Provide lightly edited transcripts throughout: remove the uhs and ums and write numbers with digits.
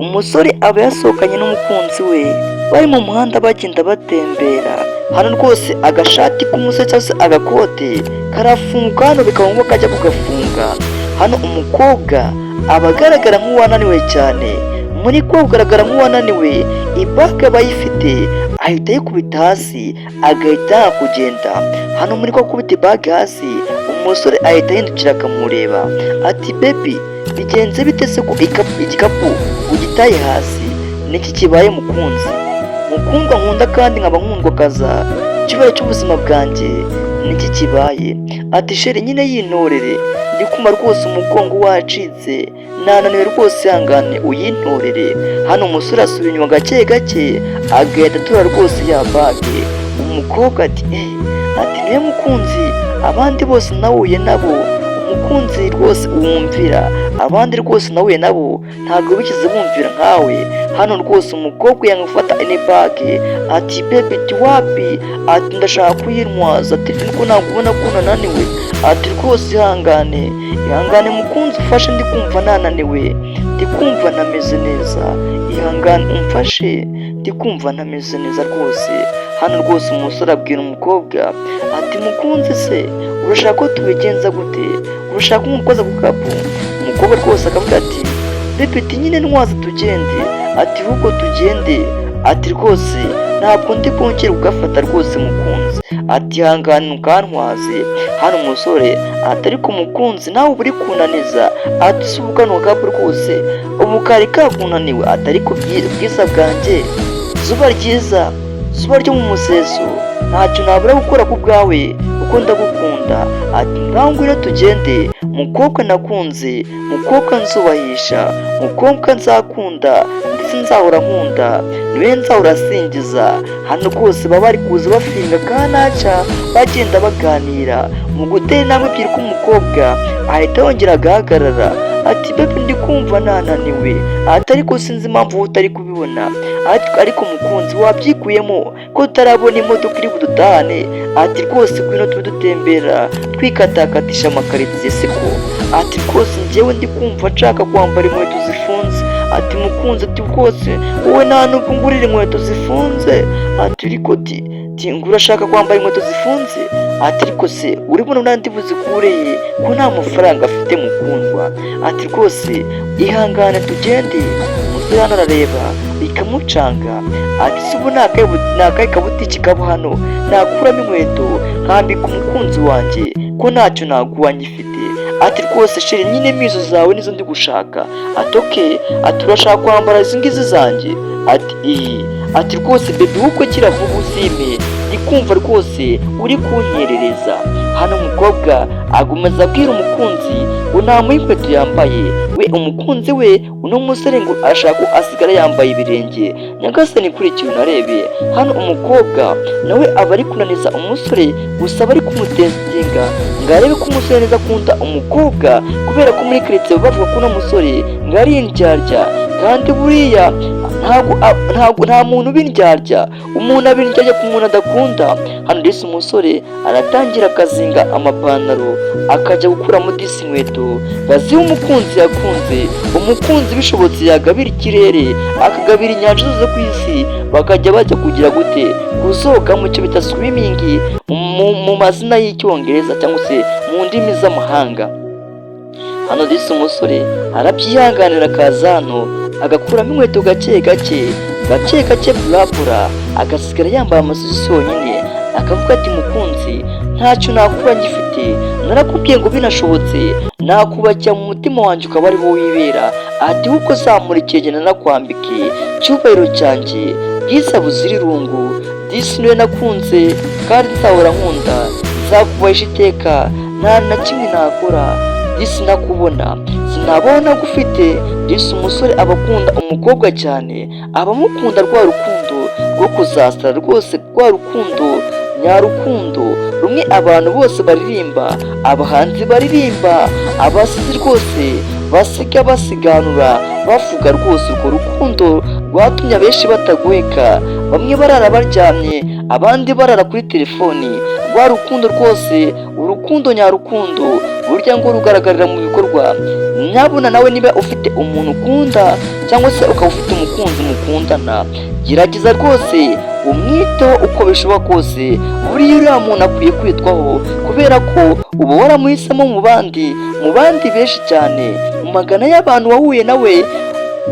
Umusore aba yasohokanye n'umukunzi we, bari mu muhanda bagenda batembera. Hano rwose agashati k'umusore cyangwa se agakote karafunguka, hano bikaba ngombwa ko ajya kugafunga. Hano umukobwa aba agaragara nk'uwananiwe cyane. Muri ko kugaragara nk'uwananiwe, ibag aba ayifite, ahita ayikubita hasi, agahita yanga kugenda. Hano muri ko gukubita ibag hasi, umusore ahita ahindukira akamureba, ati: "Baby, bigenze bite se ko igikapu ugitaye hasi? Niki kibaye, mukunzi, mukundwa nkunda kandi nkaba nkundwa kaza, icyubahiro cy'ubuzima bwanjye? Niki kibaye?" Ati: "Chérie, nyine yintorere, ndi kumva rwose umugongo wacitse, nananiwe rwose, ihangane uyintorere." Hano umusore asubira inyuma gake gake, agahita atura rwose ya bag. Umukobwa ati: "Eh," ati: "Niwe mukunzi abandi bose nahuye nabo, umukunzi rwose wumvira. Abandi rwose nahuye nabo ntabwo bigeze bumvira nkawe." Hano rwose umukobwa yanga gufata ine bag, ati: "Baby," ati: "wapi," ati: "ndashaka kuyintwaza," ati: "niko ntabwo ubona ko nananiwe?" Ati: "Rwose ihangane, ihangane mukunzi, ufashe, ndi kumva nananiwe, ndi kumva ntameze neza, ihangane umfashe, ndi kumva ntameze neza rwose." Hano rwose umusore abwira umukobwa ati: "Mukunzi se, urashaka ko tubigenza gute? Urashaka ko umukoza ku kapu?" Umukobwa rwose akavuga ati: "Baby," ati: "nyine ntwaza tugende," ati: "ahubwo tugende," ati: "rwose ntabwo ndi bwongere kugafata rwose mukunzi," ati: "ihangane ukantwaze." Hano umusore ati: "Ariko mukunzi, nawe uba uri kunaniza," ati: "si ubu kano gakapu rwose ubu kari kakunaniwe?" Ati: "Ariko bwiza bwanjye, zuba ryiza, zuba ryo mu museso, ntacyo nabura gukora ku bwawe kuko ndagukunda." Ati: "Ngaho ngwino tugende, mukobwa nakunze, mukobwa nzubahisha, mukobwa nzakunda ndetse nzahora nkunda, niwe nzahora asingiza." Hano rwose baba bari kuza bafinga kanaca, bagenda baganira. Mu gutera intambwe ebyiri k'umukobwa, ahita yongera agahagarara, ati: "Baby, ndi kumva nananiwe," ati: "ariko sinzi impamvu wowe utari kubibona," ati: "ariko mukunzi, wabyikuyemo ko tutarabona imodoka iri budutahane?" Ati: "Rwose ngwino tube dutembera, twikatakatisha amakaritsiye, siko?" Ati: "Rwose njyewe ndi kumva nshaka kwambara inkweto zifunze," ati: "mukunzi," ati: "rwose wowe nta nubwo ngurira inkweto zifunze," ati: "ariko ti ngo urashaka kwambara inkweto zifunze?" Ati: "Ariko se uribona n'andi buzikureye ko nta mafaranga afite, mukundwa?" Ati: "Rwose ihangane tugende." Umusore hano arareba bikamucanga, ati: "Si ubu ni akahe kabutiki kaba hano nakuramo inkweto nkambika umukunzi wanjye, ko ntacyo naguha ngifite?" Ati: "Rwose chérie, nyine mizo zawe nizo ndi gushaka." Ati: "Okay." Ati: "Urashaka kwambara izi ngizi zanjye?" Ati: "Iyi." Ati: "Rwose baby, ahubwo kira vuba uzime, ndi kumva rwose uri kunyerereza." Hano umukobwa agomeza abwira umukunzi ngo ntamuhe inkweto yambaye we, umukunzi we. Uno musore ngo arashaka ko asigara yambaye ibirenge. Nyagasani, kurikira unarebe. Hano umukobwa nawe aba ari kunaniza umusore gusa, aba ari kumutestinga ngo arebe ko umusore neza akunda umukobwa, kubera ko muri karitsiye bavuga ko uno musore ngo ari indyarya. Kandi buriya ntabwo nta muntu uba indyarya, umuntu aba indyarya ku muntu adakunda. Hano rero umusore aratangira akazinga amapantaro, akajya gukuramo disi inkweto baziha umukunzi yakunze. Umukunzi bishobotse yagabira ikirere, akagabira inyanja zose ku isi, bakajya bajya kugira gute? Kuzoga mu cyo bita swimming mu mazina y'icyongereza cyangwa se mu ndimi z'amahanga. Hano disi umusore arabyihanganira, akaza hano agakuramo inkweto gake gake, gake gake, burabura, agasigara yambaye amasogisi yonyine. Akavuga ati: "Mukunzi, ntacyo nakuba ngifite. Narakubwiye ngo binashobotse nakubakira mu mutima wanjye ukaba ariho wibera." Ati: "Kuko zamura ikirenge nanakwambike, cyubahiro cyanjye, bwiza buzira irungu, disi niwe nakunze kandi nzahora nkunda, nzakubahisha iteka. Nta na kimwe nakora disi nakubona, sinabaho ntagufite." Disi umusore aba akunda umukobwa cyane, aba amukunda rwa rukundo rwo kuzasara rwose, rwa rukundo nyarukundo rumwe abantu bose baririmba, abahanzi baririmba, abasizi rwose basiga basiganura bavuga rwose urwo rukundo rwatumye abenshi batagoheka, bamwe barara baryamye, abandi barara kuri telefoni. Rwa rukundo rwose, urukundo nyarukundo. Burya ngo rugaragarira mu bikorwa. Nyabuna nawe niba ufite umuntu ukunda cyangwa se ukaba ufite umukunzi mukundana, gerageza rwose umwiteho uko bishoboka kose. Buriya uriya muntu akwiye kwitwaho, kubera ko uba waramuhisemo mu bandi benshi cyane, mu magana y'abantu wahuye nawe,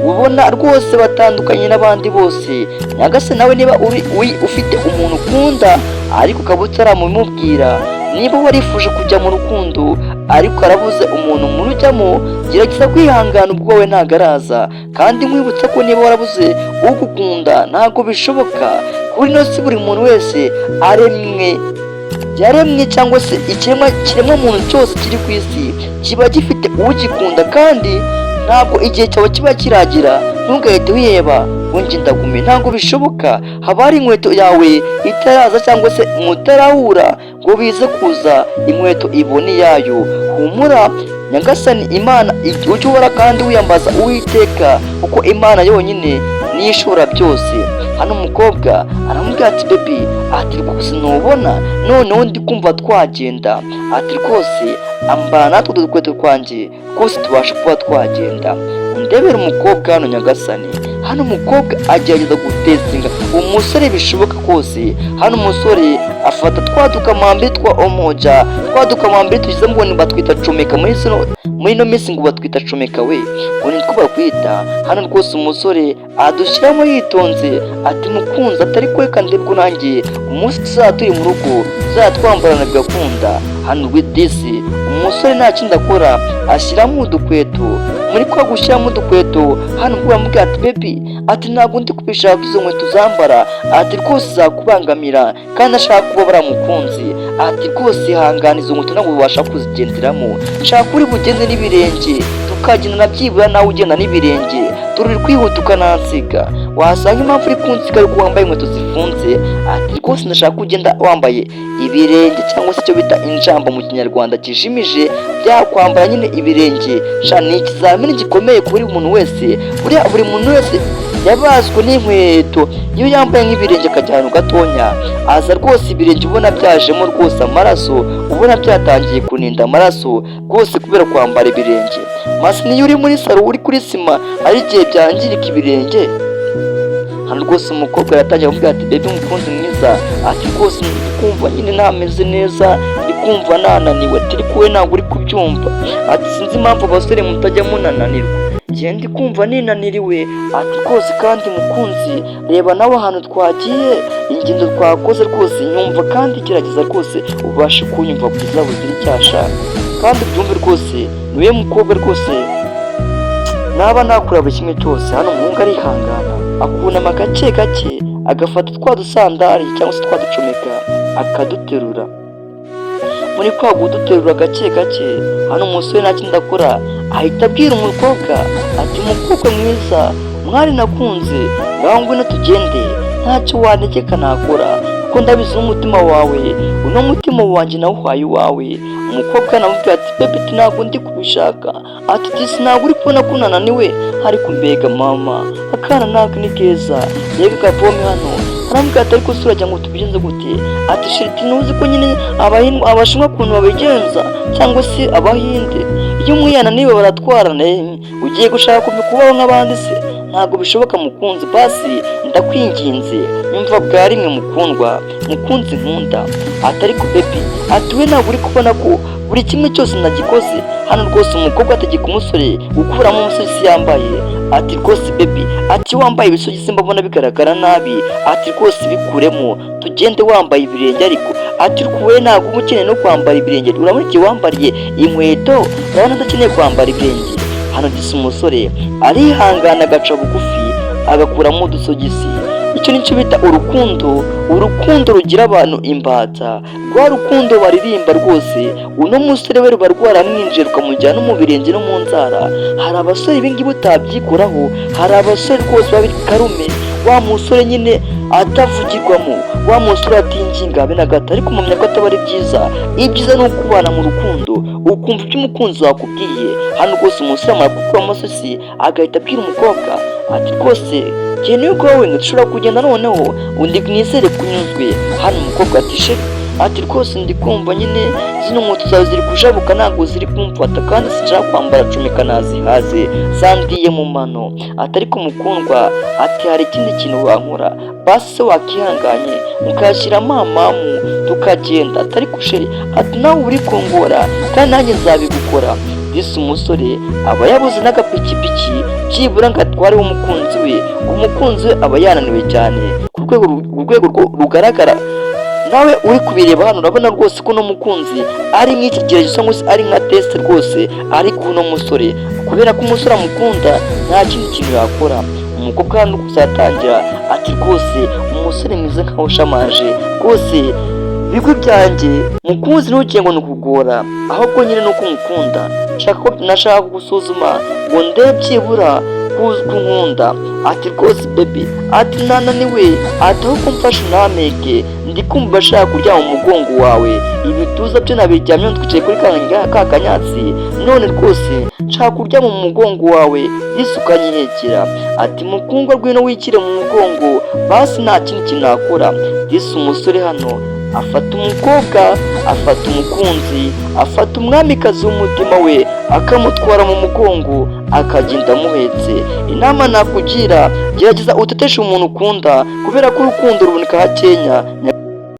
ubona rwose batandukanye n'abandi bose. Nyagasani, nawe niba uri ufite umuntu ukunda ariko ukaba utaramubimubwira, niba warifuje kujya mu rukundo ariko arabuze umuntu murujyamo, gerageza kwihangana, ubwo wowe ntabwo araza. Kandi nkwibutsa ko niba warabuze ugukunda, ntabwo bishoboka. Kuri ino si buri muntu wese aremwe, yaremwe, cyangwa se ikiremwa, kiremwa muntu cyose kiri ku isi kiba gifite ugikunda, kandi ntabwo igihe cyawe kiba kiragira. Ntugahite wiheba ngo njye ndagume, ntabwo bishoboka. Haba hari inkweto yawe itaraza cyangwa se mutarahura ngo bize kuza inkweto ibone iyayo. Humura, Nyagasani Imana ujye uhora kandi wiyambaza Uwiteka, kuko Imana yonyine niyo ishobora byose. Hano umukobwa aramubwira ati: "Baby," ati, "rwose ntubona noneho ndi kumva twagenda?" Ati: "Rwose ambara natwe udukweto twanjye, rwose tubashe kuba twagenda." Ndebera umukobwa hano, Nyagasani. Hano umukobwa agerageza gutesinga umusore bishoboka kose. Hano umusore afata twa dukamambiri twa omoja, twa dukamambiri tugize ngo batwita comeka muri ino minsi, ngo batwita comeka we, ngo nitwo bakwita. Hano rwose umusore adushyiramo yitonze, ati: "Mukunzi," atari reka ndebwo nanjye umunsi tuzaba turi mu rugo tuzaba twambarana bigakunda. Hano disi umusore nta kindi akora, ashyiramo udukweto. Muri kwa gushyiramo udukweto, hano ubwo yamubwira ati: "Baby," ati, "ntabwo ndi kubishaka izo nkweto zambara," ati, "rwose zakubangamira kandi ashaka kuba baramukunzi." Ati: "Rwose hangana, izo nkweto ntabwo ubasha kuzigenderamo, nshaka uri bugende n'ibirenge, tukagendana byibura nawe ugenda n'ibirenge. Turi kwihuta ukanansiga, wasanga impamvu uri kunsiga ariko wambaye inkweto zifunze." Ati: "Rwose ndashaka ko ugenda wambaye ibirenge, cyangwa se icyo bita injambo mu Kinyarwanda kijimije, byakwambara nyine ibirenge." Sha, ni ikizamini gikomeye kuri buri muntu wese. Buriya buri muntu wese yabaswe n'inkweto, iyo yambaye nk'ibirenge akajya ahantu gatonya, aza rwose ibirenge ubona byajemo rwose amaraso, ubona byatangiye kuninda amaraso rwose kubera kwambara ibirenge. Masi niyo uri muri salo, uri kuri sima, hari igihe byangirika ibirenge. Hano rwose umukobwa aratangira kuvuga ati: "Baby, mukunzi mwiza," ati, "rwose ndi kumva nyine ntameze neza, ndi kumva nananiwe." Ati: "Ariko wowe ntabwo uri kubyumva." Ati: "Sinzi impamvu abasore mutajya munananirwa, njye ndi kumva ninaniriwe." Ati: "Rwose kandi mukunzi, reba nawe ahantu twagiye, ingendo twakoze, rwose nyumva kandi gerageza rwose ubashe kunyumva bwiza buzira icyasha, kandi ubyumve rwose, niwe mukobwa rwose naba nakora buri kimwe cyose." Hano umuhungu arihangana, akunama gake gake, agafata twa dusandari cyangwa se twa ducomeka, akaduterura. Muri kwa kuduterura gake gake, hano umusore nta kindi akora, ahita abwira umukobwa ati: "Mukobwa mwiza, mwari nakunze, ngaho ngwino tugende, ntacyo wantegeka nakora, kuko ndabizi n'umutima wawe, uno mutima wanjye nawuhaye iwawe." Umukobwa namubwira ati: "Baby," ati, "ntabwo ndi kubishaka." Ati: "Disi ntabwo uri kubona ko unananiwe?" Ariko mbega mama, akana ntabwo ni keza, mbega gapome. Hano aramubwira ati: "Ariko se urajya ngo tubigenze gute?" Ati: "Chérie," ntuzi ko nyine Abashinwa ukuntu babigenza, cyangwa se Abahinde, iyo umwe yananiwe baratwarana. Ugiye gushaka kubaho nk'abandi se? Ntabwo bishoboka mukunzi, basi ndakwinginze nyumva bwa rimwe, mukundwa, mukunzi nkunda." Ati: "Ariko baby," ati, "we ntabwo uri kubona ko buri kimwe cyose nagikoze?" Hano rwose umukobwa ategeka umusore gukuramo amasogisi yambaye. Ati: "Rwose baby," ati, "wambaye ibisogisi mbabona bigaragara nabi." Ati: "Rwose bikuremo tugende wambaye ibirenge." Ariko ati: "We ntabwo uba ukeneye no kwambara ibirenge, urabona igihe wambariye inkweto, urabona adakeneye kwambara ibirenge." Hano gisa umusore arihangana, agaca bugufi, agakuramo udusogisi. Icyo nicyo bita urukundo, urukundo rugira abantu imbata, rwa rukundo baririmba rwose. Uno musore we ruba rwaramwinjiye, rukamujyana no mu birenge no mu nzara. Hari abasore ibingibi utabyikoraho, hari abasore rwose baba karume, wa musore nyine atavugirwamo, wa musore atinginga habe na gato. Ariko umenya ko ataba ari byiza. Ibyiza ni ukubana mu rukundo, ukumva ibyo umukunzi wakubwiye. Hano rwose umusore amara gukura amasogisi, agahita abwira umukobwa ati: "Rwose ngewe wowe dushobora kugenda noneho, undi nizere kunyuzwe." Hano umukobwa ati: "Chérie." Ati: "Rwose ndi kumva nyine zino nkweto zawe ziri kujabuka, ntabwo ziri kumfata, kandi sinshaka kwambara cumika, nazihaze, zandiye mu mano." Ati: "Ariko mukundwa," ati, "hari ikindi kintu wankora? Basi se wakihanganye mukayashyiramo amamu tukagenda?" Ati: "Ariko chéri," ati, "nawe uri kungora kandi nanjye nzabigukora." Disi umusore aba yabuze n'agapikipiki byibura ngo atwareho umukunzi we. Umukunzi we aba yananiwe cyane ku rwego rugaragara. Nawe uri kubireba hano, urabona rwose ko uno mukunzi ari nk'ikigeragezo cyangwa se ari nka test rwose ari kuri uno musore, kubera ko umusore amukunda, nta kindi kintu yakora. Umukobwa hano kuzatangira ati: "Rwose umusore mwiza nkawe ushamaje, rwose bigwi byanjye mukunzi, ntugire ngo ni ukugora, ahubwo nyine ni uko umukunda. Nshaka ko nashaka kugusuzuma ngo ndebe byibura kunkunda." Ati: "Rwose baby," ati, "nananiwe," ati, "ahubwo mfashe unameke, ndi kumva ashaka kuryama mu mugongo wawe, ibituza byo nabiryamyeho, twicaye kuri ka kanyatsi, none rwose nshaka kuryama mu mugongo wawe, disi ukanyihekera." Ati: "Mukundwa, rwino wikire mu mugongo, basi nta kindi kintu nakora." Disi umusore hano afata umukobwa, afata umukunzi, afata umwamikazi w'umutima we, akamutwara mu mugongo, akagenda amuhetse. Inama nakugira: gerageza uteteshe umuntu ukunda, kubera ko urukundo ruboneka hakenya.